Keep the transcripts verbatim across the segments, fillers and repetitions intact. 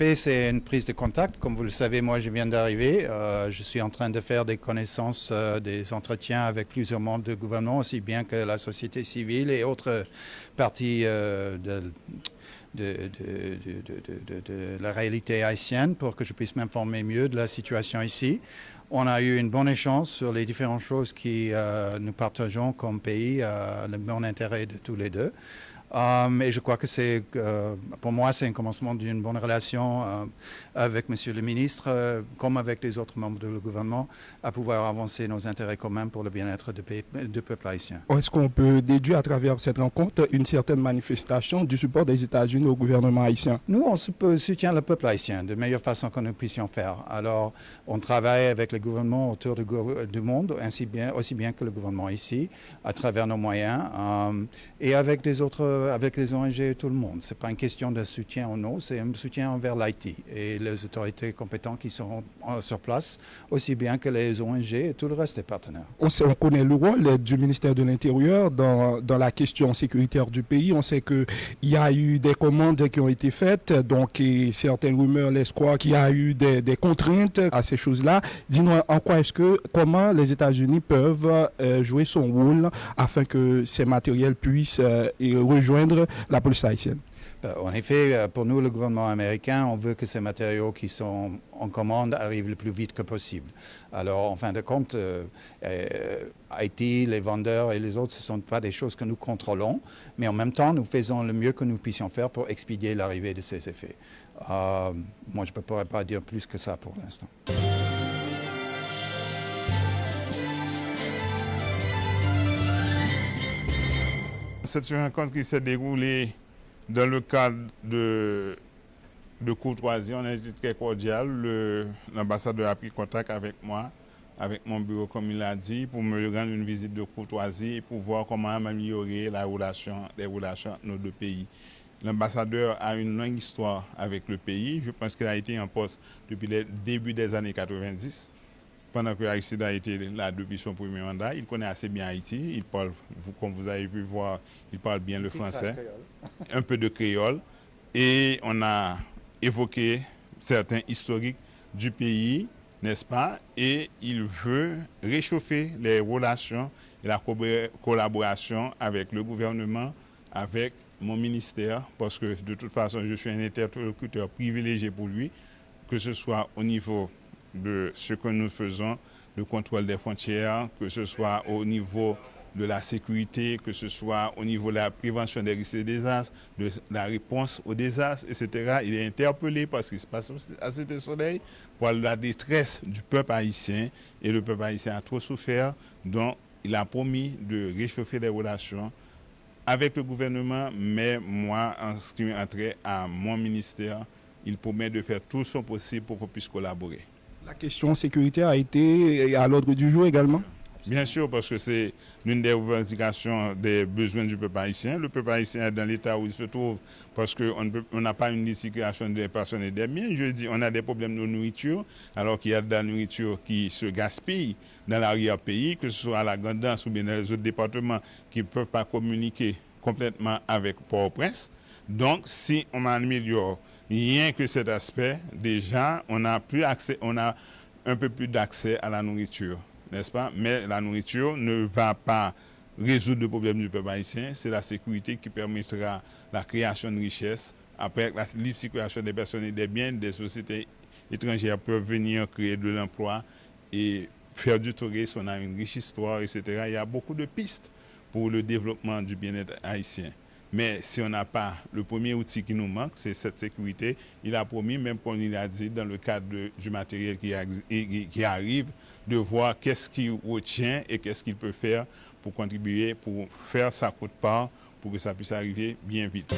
P, c'est une prise de contact. Comme vous le savez, moi, je viens d'arriver. Euh, je suis en train de faire des connaissances, euh, des entretiens avec plusieurs membres du gouvernement, aussi bien que la société civile et autres parties euh, de, de, de, de, la réalité haïtienne, pour que je puisse m'informer mieux de la situation ici. On a eu un bon échange sur les différentes choses que euh, nous partageons comme pays, euh, le bon intérêt de tous les deux. Euh, et je crois que c'est, euh, pour moi, c'est un commencement d'une bonne relation euh, avec Monsieur le ministre, euh, comme avec les autres membres du gouvernement, à pouvoir avancer nos intérêts communs pour le bien-être du, pays- du peuple haïtien. Est-ce qu'on peut déduire à travers cette rencontre une certaine manifestation du support des États-Unis au gouvernement haïtien? Nous, on sou- peut soutenir le peuple haïtien de meilleure façon que nous puissions faire. Alors, on travaille avec les gouvernements autour du, gouv- du monde, ainsi bien, aussi bien que le gouvernement ici, à travers nos moyens. Euh, et avec les autres, avec les O N G et tout le monde. C'est pas une question de soutien ou non, c'est un soutien envers l'Haïti et les autorités compétentes qui sont euh, sur place, aussi bien que les O N G et tout le reste des partenaires. On sait, on connaît le rôle du ministère de l'Intérieur dans, dans la question sécuritaire du pays. On sait qu'il y a eu des commandes qui ont été faites, donc et certaines rumeurs laissent croire qu'il y a eu des, des contraintes à ces choses-là. Dis-nous en quoi est-ce que, comment les États-Unis peuvent euh, jouer son rôle afin que ces matériels puissent euh, et rejoindre la police haïtienne. Euh, En effet, euh, pour nous, le gouvernement américain, on veut que ces matériaux qui sont en commande arrivent le plus vite que possible. Alors, en fin de compte, euh, euh, Haïti, les vendeurs et les autres, ce ne sont pas des choses que nous contrôlons, mais en même temps, nous faisons le mieux que nous puissions faire pour expédier l'arrivée de ces effets. Euh, moi, je ne pourrais pas dire plus que ça pour l'instant. C'est une rencontre qui s'est déroulée dans le cadre de, de courtoisie. On a été très cordial. Le- L'ambassadeur a pris contact avec moi, avec mon bureau, comme il l'a dit, pour me rendre une visite de courtoisie et pour voir comment améliorer la relation, les relations entre nos deux pays. L'ambassadeur a une longue histoire avec le pays. Je pense qu'il a été en poste depuis le début des années quatre-vingt-dix. Pendant que Aristide a été là depuis son premier mandat, il connaît assez bien Haïti. Il parle, vous- comme vous avez pu voir, il parle bien le français, un peu de créole. Et on a évoqué certains historiques du pays, n'est-ce pas? Et il veut réchauffer les relations et la co- collaboration avec le gouvernement, avec mon ministère, parce que de toute façon, je suis un interlocuteur privilégié pour lui, que ce soit au niveau de ce que nous faisons, le contrôle des frontières, que ce soit au niveau de la sécurité, que ce soit au niveau de la prévention des risques et désastres, de la réponse aux désastres, et cetera. Il est interpellé par ce qui se passe à Cité Soleil, par la détresse du peuple haïtien, et le peuple haïtien a trop souffert, donc il a promis de réchauffer les relations avec le gouvernement, mais moi, en ce qui a trait à mon ministère, il promet de faire tout son possible pour qu'on puisse collaborer. La question sécuritaire a été à l'ordre du jour également? Bien sûr, parce que c'est l'une des revendications des besoins du peuple haïtien. Le peuple haïtien est dans l'état où il se trouve parce qu'on n'a pas une libre circulation des personnes et des biens. Je dis, on a des problèmes de nourriture, alors qu'il y a de la nourriture qui se gaspille dans l'arrière-pays, que ce soit à la Grand'Anse ou bien dans les autres départements qui ne peuvent pas communiquer complètement avec Port-au-Prince. Donc, si on améliore rien que cet aspect, déjà, on a plus accès, on a un peu plus d'accès à la nourriture, n'est-ce pas? Mais la nourriture ne va pas résoudre le problème du peuple haïtien. C'est la sécurité qui permettra la création de richesses. Après, la libre circulation des personnes et des biens, des sociétés étrangères peuvent venir créer de l'emploi et faire du tourisme. On a une riche histoire, et cetera. Il y a beaucoup de pistes pour le développement du bien-être haïtien. Mais si on n'a pas le premier outil qui nous manque, c'est cette sécurité, il a promis, même comme il a dit, dans le cadre de- du matériel qui, a- qui- qui arrive, de voir qu'est-ce qu'il retient et qu'est-ce qu'il peut faire pour contribuer, pour faire sa quote-part, pour que ça puisse arriver bien vite.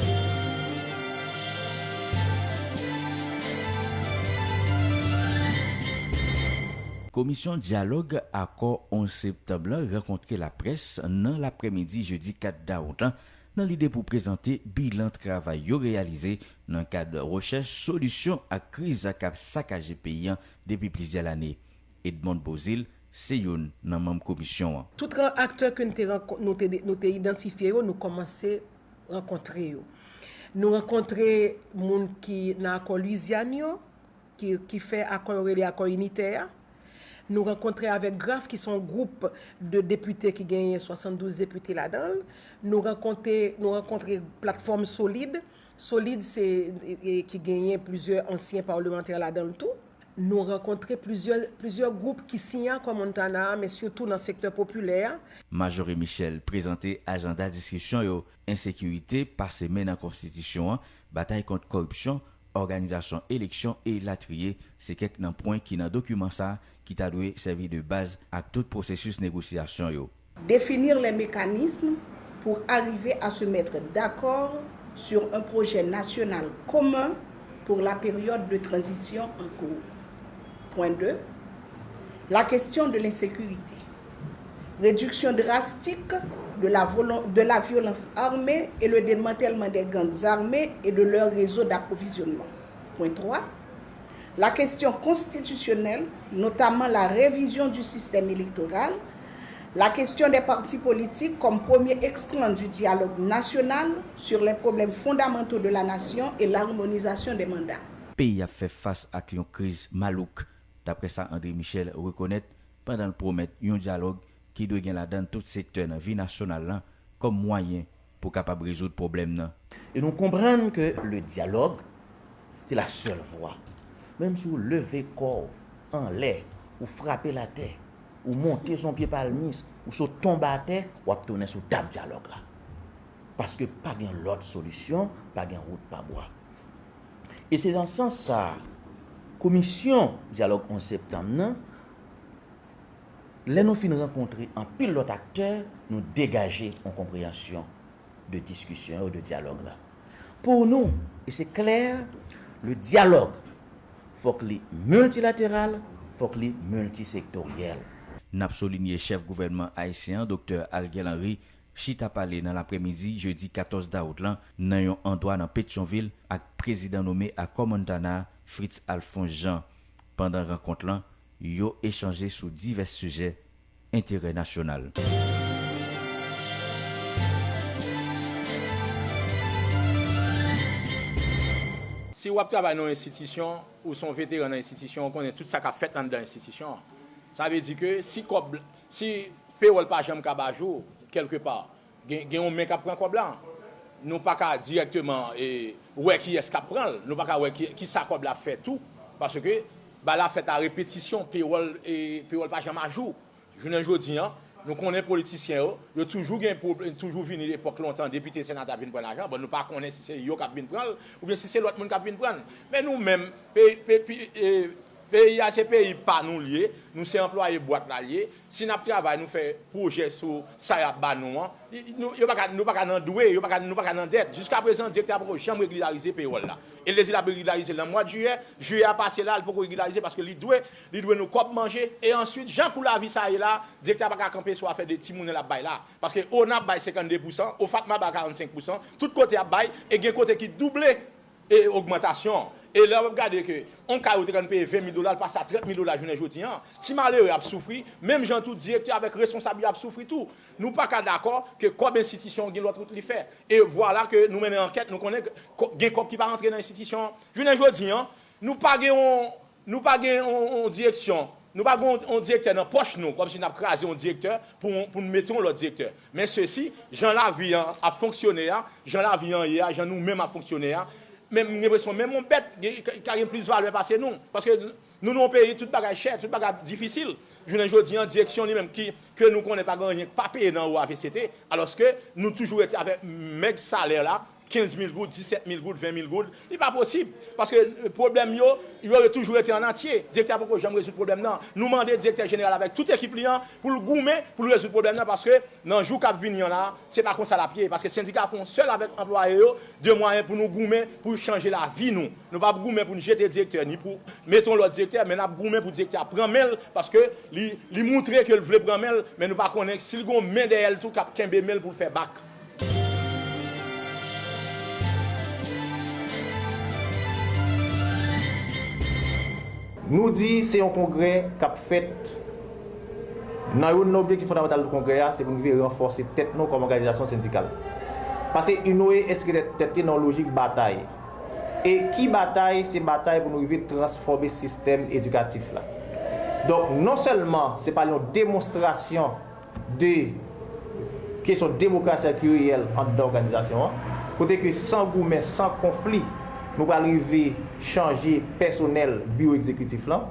Komisyon Dyalòg Akò onz Septanm lan rankontre laprès nan laprèmidi jedi kat dawout lan, nan lide pou prezante bilan travay yo reyalize nan kad rechèch solisyon ak kriz k ap sakaje peyi an depi plizyè lane. Edmonde Beauzile se youn nan manm komisyon an. Tout ran- aktè ke n te rankon- nou te, nou te idantifye yo, nou kòmanse rankontre yo. Nou rankontre moun ki nan akò Lwizyàn yo, ki, ki fè akò yo rele akò initè a. Nou rankontre avèk graf, ki se yon gwoup de depite ki genyen swasanndouz depite ladan l. Nou rankontre, nou rankontre platfòm Solid. Solid, se, e, e, ki genyen plizyè ansyen palmantè ladan l tou. Nou rankontre plizyè, plizyè gwoup ki siyen akò Montana a, men sitou nan sektè popilè a. Majoré Michel prezante ajanda diskisyon yo, ensekirite pase men nan konstitisyon an, batay kont koripsyon, òganizasyon eleksyon e latriye, se kèk nan pwen ki nan dokiman sa a ki ta dwe sèvi de baz ak tout pwosesis negosyasyon yo. Définir les mécanismes pour arriver à se mettre d'accord sur un projet national commun pour la période de transition en cours. Point deux, la question de l'insécurité. Réduction drastique de la, de la violence armée et le démantèlement des gangs armés et de leur réseau d'approvisionnement. Point trois, la question constitutionnelle, notamment la révision du système électoral, la question des partis politiques comme premier extran du dialogue national sur les problèmes fondamentaux de la nation et l'harmonisation des mandats. Peyi ap fè fas ak yon kriz malouk, daprè sa André Michel rekonèt pandan l pwomèt yon dyalòg ki dwe gen ladan l tout sektè nan vi nasyonal lan kòm mwayen pou kapab rezoud pwoblèm nan. E nou konprann ke le dyalòg se la sèl vwa. Menm si w leve kò w anlè, ou frape l atè, ou monte sou yon pye palmis, ou sot tonbe atè, w ap tounen sou tab dyalòg la. Paske pa gen lòt solisyon, pa gen wout pa bwa. E se nan sans sa a, komisyon dyalòg onz septanm nan, lè nou fin rankontre anpil lòt aktè, nou degaje yon konpreyansyon de diskisyon yo, de dyalòg la. Pou nou, e se klè, le dyalòg, fòk li miltilateral, fòk li miltisektoryèl. N ap soulinye chèf gouvènman ayisyen an, Doktè Ariel Henry, chita pale nan laprèmidi jedi katòz dawout lan nan yon andwa nan Petyonvil ak prezidan nome Akò Montana, Fritz Alphonse Jean. Pandan rankont lan, yo echanje sou divès sijè enterè nasyonal. Si w ap travay nan yon enstitisyon, ou se yon veteran nan enstitisyon, ou konnen tout sa k ap fèt anndan enstitisyon an. Sa vle di ke si kòb, si pewòl pa janm kab ajou, kèlkepa, gen, gen yon men k ap pran kòb la. Nou pa ka dirèkteman e, wè kiyès k ap pran l, nou pa ka wè ki, kisa kòb la ap fè tou, paske bagay la fèt a repetisyon, pewòl, e, pewòl pa janm ajou. Jounen jodi an, nou konnen politisyen yo, yo toujou gen pwoblèm, toujou vini epòk lontan, depite, senatè ap vin pran lajan, bon, nou pa konnen si se yo k ap vin pran l, oubyen si se lòt moun k ap vin pran l. Men nou menm, pe, pe, pi, e, peyi a se peyi pa nou l ye, nou se anplwaye bwat la l ye, si n ap travay, nou fè pwojè sou sa y ap ba nou an, nou, yo pa ka, nou pa ka nan dwe, yo pa ka, nou pa ka nan dèt. Jiskaprezan, direktè a poko janm regilarize pewòl la. E l te di l ap regilarize l nan mwa jiyè, jiyè a pase la, li poko regilarize paske li dwe, li dwe nou kòb manje. E answit, jan kou lavi sa ye la, direktè a pa ka kanpe sou afè de timoun l ap bay la. Paske ona ap bay senkannde pousan, OFATMA bay karannsenk pousan, tout kote ap bay, e gen kote ki double e ogmantasyon an. E lè w ap gade ke on kay ou te konn peye ven mil dola, l pase a trant mil dola jounen jodi an, ti malere ap soufri, menm jan tou direktè avèk responsab yo ap soufri tou. Nou pa ka dakò ke kòb enstitisyon an gen lòt wout li fè. E vwala ke nou mennen ankèt, nou konnen ke gen kòb ki pa rantre nan enstitisyon an. Jounen jodi an, nou pa gen yon, nou pa gen yon, yon direksyon, nou pa gen yon, yon direktè nan pòch nou, kòmsi n ap kraze yon direktè pou, pou n mete yon lòt direktè. Men sesi, jan lavi an ap fonksyone a, jan lavi an ye a, jan nou menm ap fonksyone a, men m gen enpresyon menm yon bèt gen, ka, ka gen plis valè pase nou. Paske nou nan yon peyi tout bagay chè, tout bagay difisil. Jounen jodi an, direksyon li menm ki, ke nou konnen pa gen anyen k pa peye nan O A V C T, alòske nou toujou rete avèk mèg salè la, kenz mil goud, disèt mil goud, ven mil goud, li pa posib. Paske, e, pwoblèm yo, yo, yo toujou rete an antye. Direktè a poko janm rezoud pwoblèm nan. Nou mande direktè jeneral avèk tout ekip li an pou l goumen, pou l rezoud pwoblèm nan, paske nan jou k ap vini an la, se pa konsa l ap ye. Paske sendika a fè yon sèl avèk anplwaye yo, de mwayen pou nou goumen, pou chanje lavi nou. Nou p ap goumen pou n jete direktè, ni pou mete yon lòt direktè, men n ap goumen pou direktè a pran men l, paske li, li moutre ke l vle pran men l, men nou pa konnen si l gen yon men dèyè l tou k ap kenbe men l pou l fè bak. Nou di se yon kongrè k ap fèt. Nan youn nan objektif fondamantal kongrè a, se pou n rive ranfòse tèt nou kòm òganizasyon sendikal. Paske UNOE enskri tèt, tèt li nan yon lojik batay. E ki batay? Se batay pou nou rive transfòme sistèm edikatif la. Donk, non sèlman se pa yon demonstrasyon de kesyon demokrasi ak reyèl anndan òganizasyon an, kote ke san goumen, san konfli, nou pral rive chanje pèsonèl biwo egzekitif lan,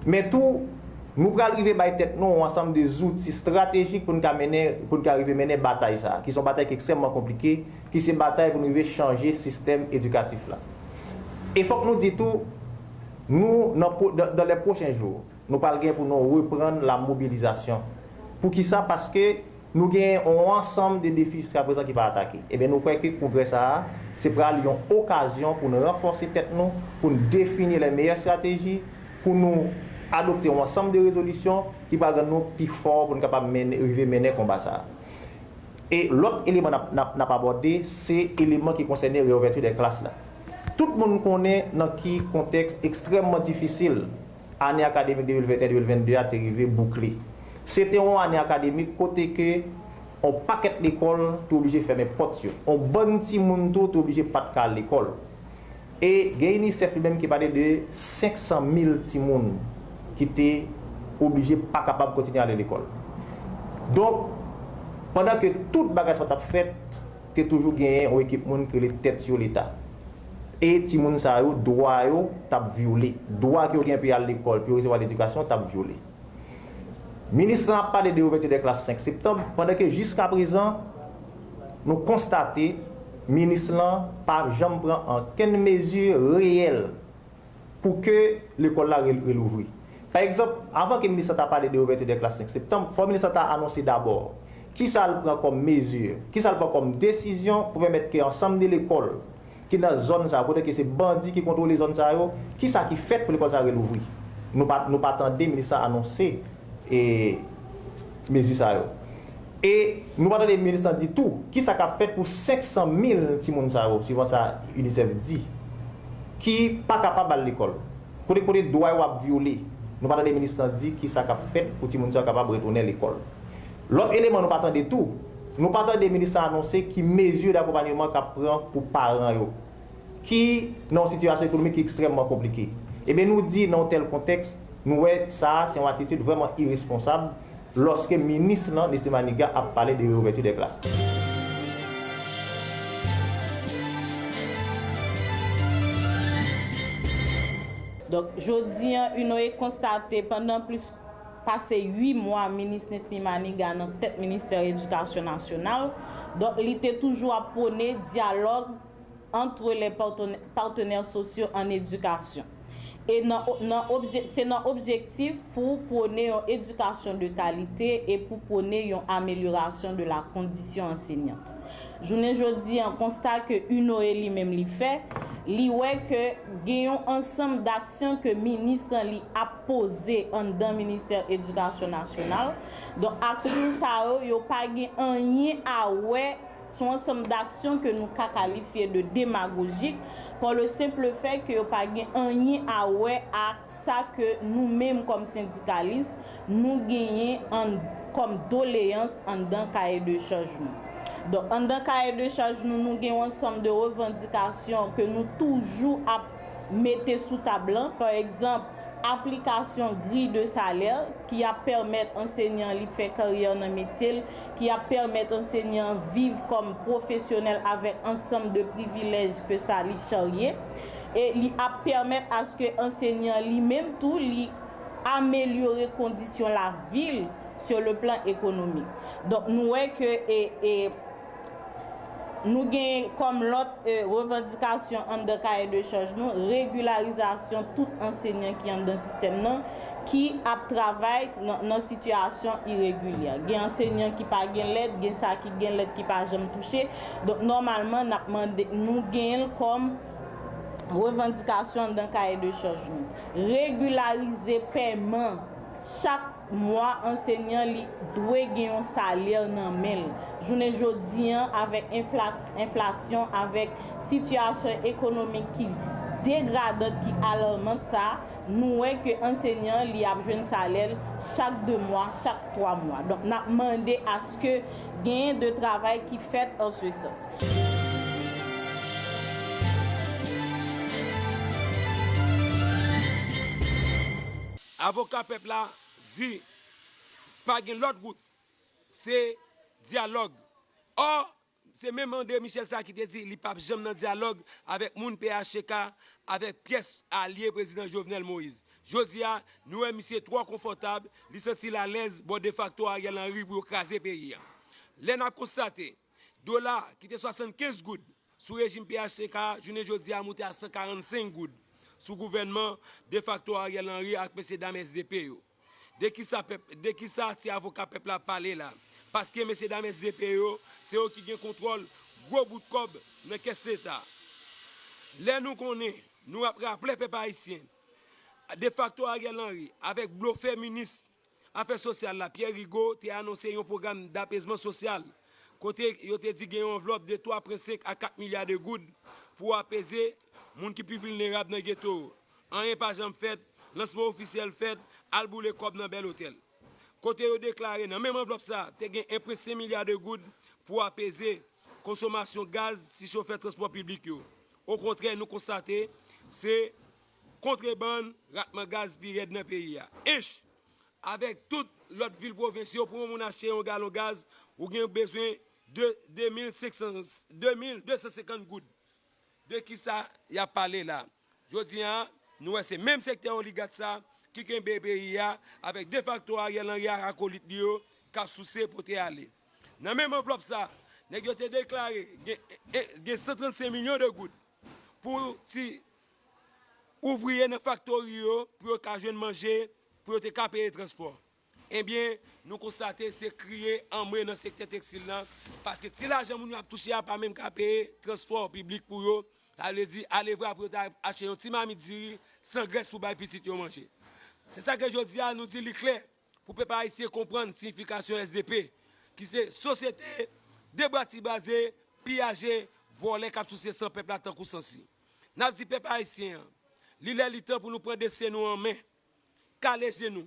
men tou, nou pral rive bay tèt nou yon ansanm de zouti estratejik pou n ka mennen, pou n ka rive mennen batay sa a, ki se yon batay ki ekstrèmman konplike, ki se batay pou nou rive chanje sistèm edikatif la. E fòk nou di tou, nou, nan, nan les prochains jours, nou pral gen pou nou reprann la mobilizasyon. Poukisa? Paske nou gen yon ansanm de defi jiska prezan ki pa atake. Ebyen, nou kwè ke kongrè sa a, se pral yon okazyon pou nou ranfòse tèt nou, pou nou defini les meilleures stratégies, pou nou adopte yon ansanm de rezolisyon ki pral rann nou pi fò, pou nou kapab mennen, rive mennen konba sa a. E lòt eleman n ap, n ap, n ap abòde, se eleman ki konsène reouvèti dè klas la. Tout moun konnen nan ki kontèks ekstrèmman difisil ane akademik de mil venteyen de mil vennde a te rive boukle. Se te yon ane akademik kote ke yon pakèt lekòl te oblije fèmen pòt yo. Yon bann timoun tou te oblije pa t ka al lekòl. E gen UNICEF li menm ki pale de senk san mil timoun ki te oblije pa kapab kontinye ale lekòl. Donk, pandan ke tout bagay sa t ap fèt, te toujou genyen yon ekip moun ki rele Tèt yo Leta. E timoun sa yo, dwa yo t ap vyole. Dwa ke yo gen pou y al lekòl, pou yo resevwa ledikasyon, t ap vyole. Minis lan ap pale de ouvèti dè klas senk septanm, pandan ke jiska prezan, nou konstate minis lan pa janm pran ankenn mezi reyèl pou ke lekòl la re-, relouvri. Pa egzanp, avan ke minis lan ta pale de ouvèti dè klas senk septanm, fò minis lan ta anonse dabò kisa l pran kòm mezi, kisa l pran kòm desizyon pou pèmèt ke ansanm de lekòl ki nan zòn sa yo, kote ke se bandi ki kontwole zòn sa yo, kisa ki fèt pou lekòl sa yo relouvri? Nou pa, nou pa tande minis lan anonse, e, mezi sa yo. E nou pa tande minis lan di tou, kisa k ap fèt pou senk san mil timoun sa yo, swivan sa UNICEF di, ki pa kapab al lekòl. Kote, kote dwa yo ap vyole. Nou pa tande minis lan di kisa k ap fèt pou timoun sa yo kapab retounen lekòl. Lòt eleman nou pa tande tou, nou pa tande minis lan anonse ki mezi dakonpayman k ap pran pou paran yo, ki nan yon sitiyasyon ekonomik ki ekstrèmman konplike. Ebyen, nou di nan yon tèl kontèks, nou wè sa a se yon atitid vrèman iresponsab lòske minis lan, Nesmy Manigat, ap pale de reouvèti dè klas. Donk, jodi an, UNOE konstate pandan plis pase uit mwa minis Nesmy Manigat nan tèt ministè edikasyon nasyonal. Donk, li te toujou ap pwone dyalòg entre les partenaires, partenaires sociaux en éducation. E nan, nan obje-, se nan objektif pou pwone yon edikasyon de kalite e pou pwone yon amelyorasyon de la condition enseignante. Jounen jodi an, konsta ke UNOE li menm li fè, li wè ke gen yon ansanm daksyon ke minis lan li ap poze anndan ministè edikasyon nasyonal. Donk, aksyon sa yo, yo pa gen anyen a wè, se yon ansanm daksyon ke nou ka kalifye de demagojik, pa le senp fè ke yo pa gen anyen a wè ak sa ke nou menm kòm sendikalis, nou genyen an, kòm doleyans anndan kaye de chaj nou. Donk, anndan kaye de chaj nou, nou gen yon ansanm de revandikasyon ke nou toujou ap mete sou tab lan. Pa egzanp, aplikasyon griy de salè ki ap pèmèt ansenyan li fè karyè nan metye l, ki ap pèmèt ansenyan viv kòm pwofesyonèl avèk ansanm de privilèj ke sa li charye. E li ap pèmèt aske ansenyan li menm tou, li amelyore kondisyon lavi l sur le plan économique. Donk, nou wè ke, e, e, nou gen kòm lòt, e, revandikasyon anndan kaye de chaj nou, regilarizasyon tout ansenyan ki anndan sistèm nan, ki ap travay nan, nan sitiyasyon iregilyè. Gen ansenyan ki pa gen lèt, gen sa ki gen lèt ki pa janm touche. Donk, nòmalman, n ap mande, nou genyen l kòm revandikasyon anndan kaye de chaj nou. Regilarize pèman chak mwa ansenyan li dwe gen yon salè nan men l. Jounen jodi an, avèk enfla-, enflasyon, avèk sitiyasyon ekonomik ki degradant ki alarmant sa, nou wè ke ansenyan li ap jwenn salè l chak de mwa, chak twa mwa. Donk n ap mande aske genyen de travay ki fèt an se sans. Avoka pèp la di pa gen lòt wout, se dyalòg. Ò, se menm André Michel sa ki te di li p ap janm nan dyalòg avèk moun P H T K, avèk pyès alye prezidan Jovenel Moïse. Jodi a, nou wè misye twò konfòtab, li santi l alèz bò defakto Ariel Henry pou yo kraze peyi a. Lè n ap konstate, dola ki te swasannkenz goud sou rejim P H T K jounen jodi a moute a san karannsenk goud sou gouvènman defakto Ariel Henry ak mesye dam S D P yo. De kisa pèp, de kisa ti avoka pèp la ap pale la? Paske mesye dam S D P yo, se yo ki gen kontwòl gwo bout kòb nan kès leta. Lè nou konnen, nou ap raple pèp ayisyen, defakto Ariel Henry avèk blofè minis afè sosyal la, Pierre Rigaud, te anonse yon pwogram dapezman sosyal kote yo te di gen yon anvlòp de twa pwen senk a kat milya de goud pou apeze moun ki pi vilnerab nan geto yo. Anyen pa janm fèt, lansman ofisyèl fèt, al boule kòb nan bèl otèl. Kote yo deklare nan menm anvlòp sa, te gen en pwen senk milya de goud pou apeze konsomasyon gaz ti chofè transpò piblik yo. Okontrè, nou konstate se kontrebann ratman gaz pi rèd nan peyi a. Ench, avèk tout lòt vil pwovens yo, pou yon moun achte yon galon gaz, ou gen bezwen de de mil senk san, de mil de san senkant goud. De kisa y ap pale la? Jodi a, nou wè se menm sektè oligat sa ki kenbe peyi a avèk defakto Ariel Henry ak akolit li yo k ap souse pote ale. Nan menm anvlòp sa, nèg yo te deklare gen, gen san trannsenk milyon de goud pou ti ouvriye nan faktori yo, pou yo ka jwenn manje, pou yo te ka peye transpò. Ebyen, nou konstate se kriye anmwe nan sektè tekstil lan, paske ti lajan moun yo ap touche a pa menm ka peye transpò piblik pou yo, sa vle di alevwa pou yo ta achte yon ti mamit diri san grès pou bay pitit yo manje. Se sa ke jodi a nou di li klè, pou pèp ayisyen konprann siyifikasyon S D P, ki se sosyete debwatibaze, piyaje, vòlè k ap souse san pèp la tankou sansi. N ap di pèp ayisyen an, li lè li tan pou nou pran desten nou an men. Kale je nou.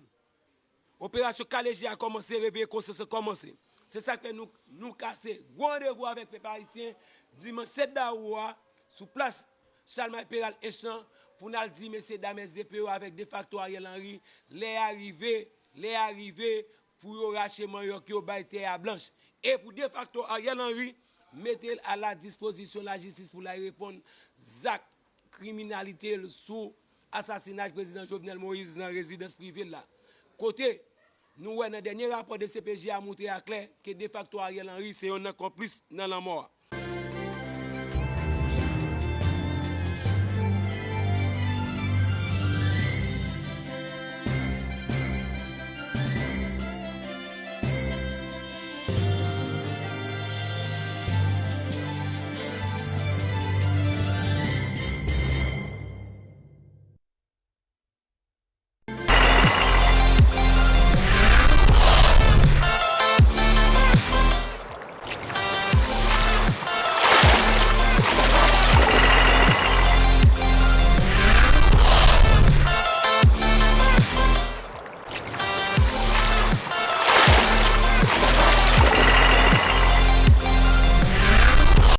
Operasyon kale je a kòmanse, reveye konsyans lan kòmanse. Se sa k fè nou, nou kase gwo randevou avèk pèp ayisyen dimanch sèt dawou a sou plas Chalmay Peral Ench lan pou n al di mesye dam S D P yo avèk defakto Ariel Henry, lè a rive, lè a rive pou yo rache manyòk yo bay tè a blanch. E pou defakto Ariel Henry mete l a la dispozisyon lajistis pou l al reponn zak kriminalite l sou asasinay prezidan Jovenel Moïse nan rezidans prive l la. Kote nou wè nan dènye rapò D C P J a montre aklè ke defakto Ariel Henry se yonn nan konplis nan lanmò a.